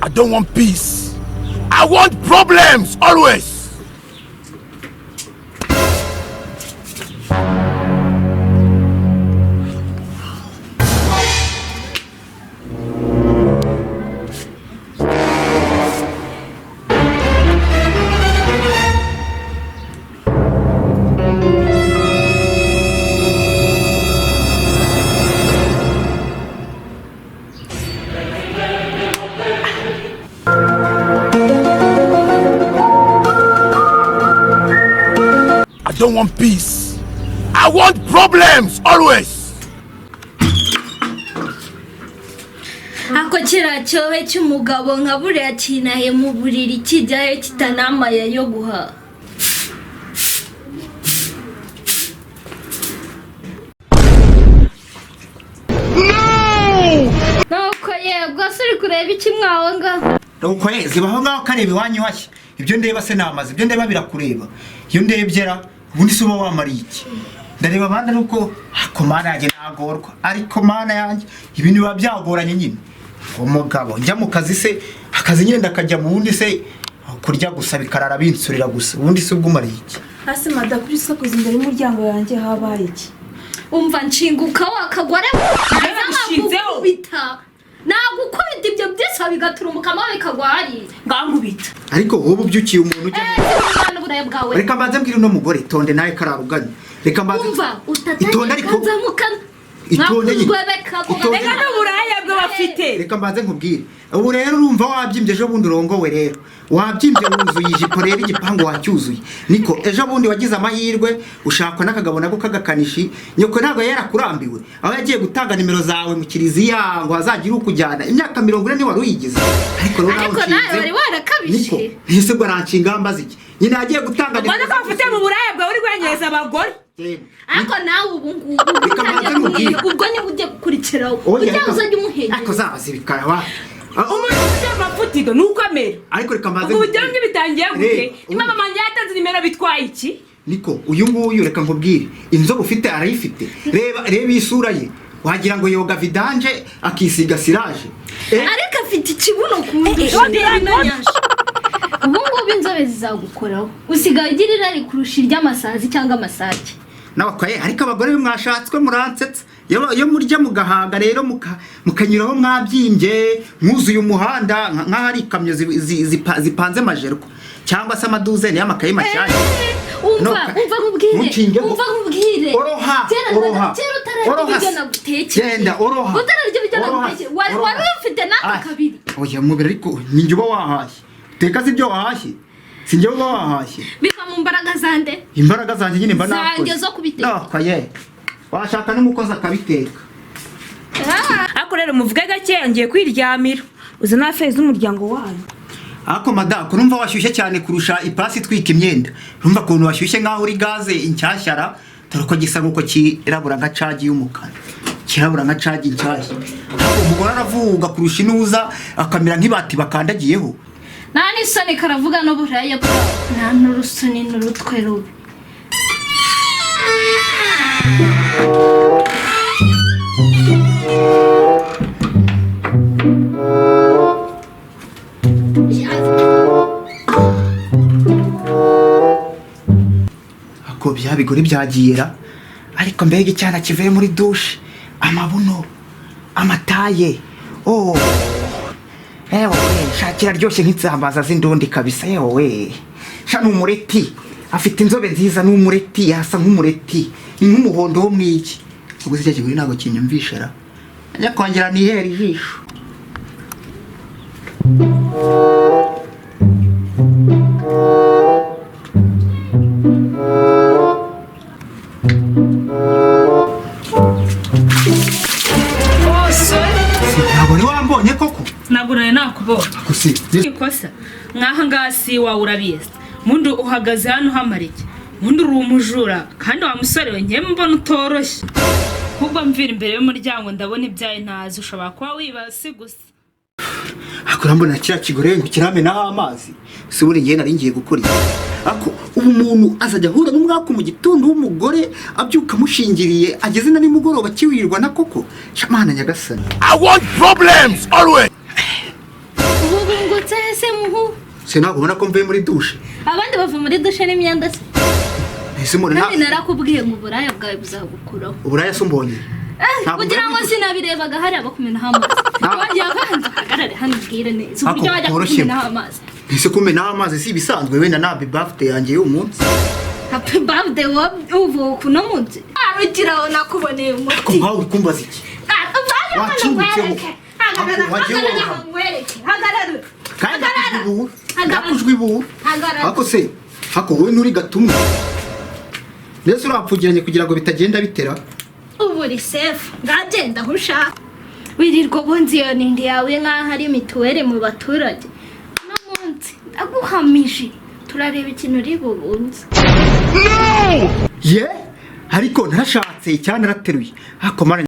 I don't want peace. I want problems always. I don't want peace. I want problems always. Ako kiriya cyohe cy'umugabo nka buriya kinaye mu buriri kijyayo kitanamaye yo guhaha. Nuko yego se uri kureba iki mwaho ngaho? Nuko ye zibaho ngaho kareba iwanyu hashya. Ibyo ndeba se namaze, ibyo ndeba birakureba. Iyo ndebyera ubundi se uba wamariye iki? Ndareba abandi ariko ako mana yanjye nagorwa, ariko mana yanjye ibintu biba byagoranye nyine. Umugabo njya mu kazi se, akazi nyine ndakajya mu wundi se kurya gusa bikarara binsurira gusa, ubundi se ubwo umariye iki? Hasi madakuri isakuza imbere y'umuryango yanjye habaye iki? Umva nshinguka wakagore Nagushinzeho. nagukubita nagukubita ibyo byose bigaturumukamo bikagwa hariya. Ngankubita. Ariko wowe ubyukiye umuntu ujya Eh, uburayi bwawe. Reka mbanze mbwire uno mugore itonde nawe kararuganye. Reka mbanze Umva itonde ariko utatangazamuka Itonde nyine. nakuzwebeka Itonde. Reka n'uburaya bwe bafite. Reka mbanze nkubwire. Ubu rero urumva wabyimbye ejo bundi urongowe rero. Wabyimbye wuzuye ijipo rero igipangu wacyuzuye. Niko ejo bundi wagize amahirwe ushakwa n'akagabo nako kagakanishi. Nyoko ntabwo yarakurambiwe. Aho yagiye gutanga nimero zawe mu kiliziya ngo hazagire ukujyana. Imyaka 40 ni wari uyigize. Ariko rero nawe Ariko nawe unshinze. wari warakabije. Niko ntise ubwo aranshinga mbaza iki? Nyina yagiye gutanga Ubwo ko bafite mu buraya bwawe uri guhenyereza abagore. Yego. Ariko nawe ubu ngubu Reka mbanze nkubwire. ubwo niba ugiye gukurikiraho Oya, ujya reka- uzajya umuhengera. Ariko zaba wa. Umuntu ufite amafutigo ni uko amera. Ariko reka mbanze Ubwo nkubwire. buryo bitangiye gute? Reba, Niba mama wanjye yatanze nimero bitwaye iki? Niko uyu nguyu reka nkubwire inzobe ufite arayifite. Reba reba isura ye wagira ngo yoga vidanje akisiga siraje. Ariko afite ikibuno kundusha eh, ino nyasha. Ubu ngubu inzobe zizagukoraho usigaye ugira irari kurusha iry'amasazi cyangwa amasake. N'abakwaye ariko abagore mwashatswe muransetsa. Iyo murya mugahaga rero mukanyuraho mwabyimbye mwuzuye umuhanda nk'aho ari ikamyo zipanze majerwa cyangwa se amaduzeni y'amakaye mashyashya. Umva No, umva nkubwire ntunshinge ngo- umva nkubwire. Oroha, Kera oroha. kera utararya Oroha. ibyo nagutekeye. Genda, oroha. Utararya ibyo Oroha. nagutekeye. Wari Oroha. wari ufite n'aka Ah, kabiri. Oya mubiri ariko ni njye uba wahashye. Teka si ibyo wahashye. Si njye uba wahashye. Biva mu mbaraga zande. Imbaraga zanjye nyine mba nakoze. Zanjye zo kubiteka. Nakwa ye. Washaka n'umukozi akabiteka. Ariko rero muvuge gake ngiye kwiryamira. Uza n'afezi z'umuryango wanyu. Ariko madako urumva washyushye cyane kurusha ipasi itwika imyenda. Urumva ukuntu washyushye nk'aho uri gaze inshyashyara. Dore ko gisa nk'uko kirabura nka cagi y'umukara. Kirabura nka cagi nshyashya. Ariko umugore aravuga kurusha inuza akamera nk'ibati bakandagiyeho. Nta n'isoni karavuga n'uburaya bwawe. Nta n'urusoni n'urutwe rubi. Ako bya bigore byagiyera. Ariko mbega icyana kivuye muri dushe. Amabuno, amataye. Oh. Ewe, shakira ryoshye nk'insambaza z'indundi kabisa yewe. Sha ni umureti. Afite inzobe nziza ni umureti, yasa nk'umureti. Ni nk'umuhondo wo mwiki. Ubwo se cya kigore ntabwo kinyumvisha ra. Njya kongera nihera ijisho. Oh, sorry. Ntabwo wari wambonye koko? Ntabwo nari nakubonye. Ako si. Ikosa. Mwaha ngaha si iwawe urabizi. Mundi uhagaze hano uhamara iki? Mundi uri umujura kandi wa musore we njye mbona utoroshye. Ahubwo mvira imbere y'umuryango ndabona ibyaye ntazi ushobora kuba wibasi gusa. Ako urambona kiriya kigore ngo kiramenaho amazi. Si ubundi njye nari ngiye gukora iki? Ako ubu umuntu azajya ahura n'umwaku mu gitondo w'umugore abyuka amushingiriye ageze na nimugoroba akiwirirwa na koko. Shamana nyagasani. I want problems always. Ubu Se ntabwo ubona ko mvuye muri dushe? Abandi bava muri dushe n'imyenda se? Ese umuntu Kandi nta narakubwiye ngo uburaya bwawe buzagukuraho. Uburaya se umbonye? Ntabwo Kugira mvuye ngo muri dushe. sinabirebaga hariya bakumenaho amazi. Wajya banza uhagarare hano ubwire neza Ako uburyo wajya koroshye. kukumenaho amazi. Ese kumenaho amazi si ibisanzwe? Wenda na happy birthday yanjye y'uyu munsi. Happy birthday uvuka uno munsi? Arugiraho nakuboneye Ko umuti. nkawe uri kumbaza iki? Wakingutseho. Hagarara, Ako wagiye hagarara, woroha. nkwereke. Hagarara. Kandi Hagarara. ndakujwe iburu. Hagarara. Ndakujwe iburu. Hagarara. Ako se, ako wowe nturi gatumwa mbese? Urapfugiranye kugira ngo bitagenda bitera. Ubu uri safe, ngagenda aho ushaka. Wirirwa ubunze iyo nindi yawe nk'aho ari mituweli mu baturage. Uno munsi ndaguhamije, turareba ikintu uri bubunze. Ye, ariko narashatse cyane, narateruye, ariko mara.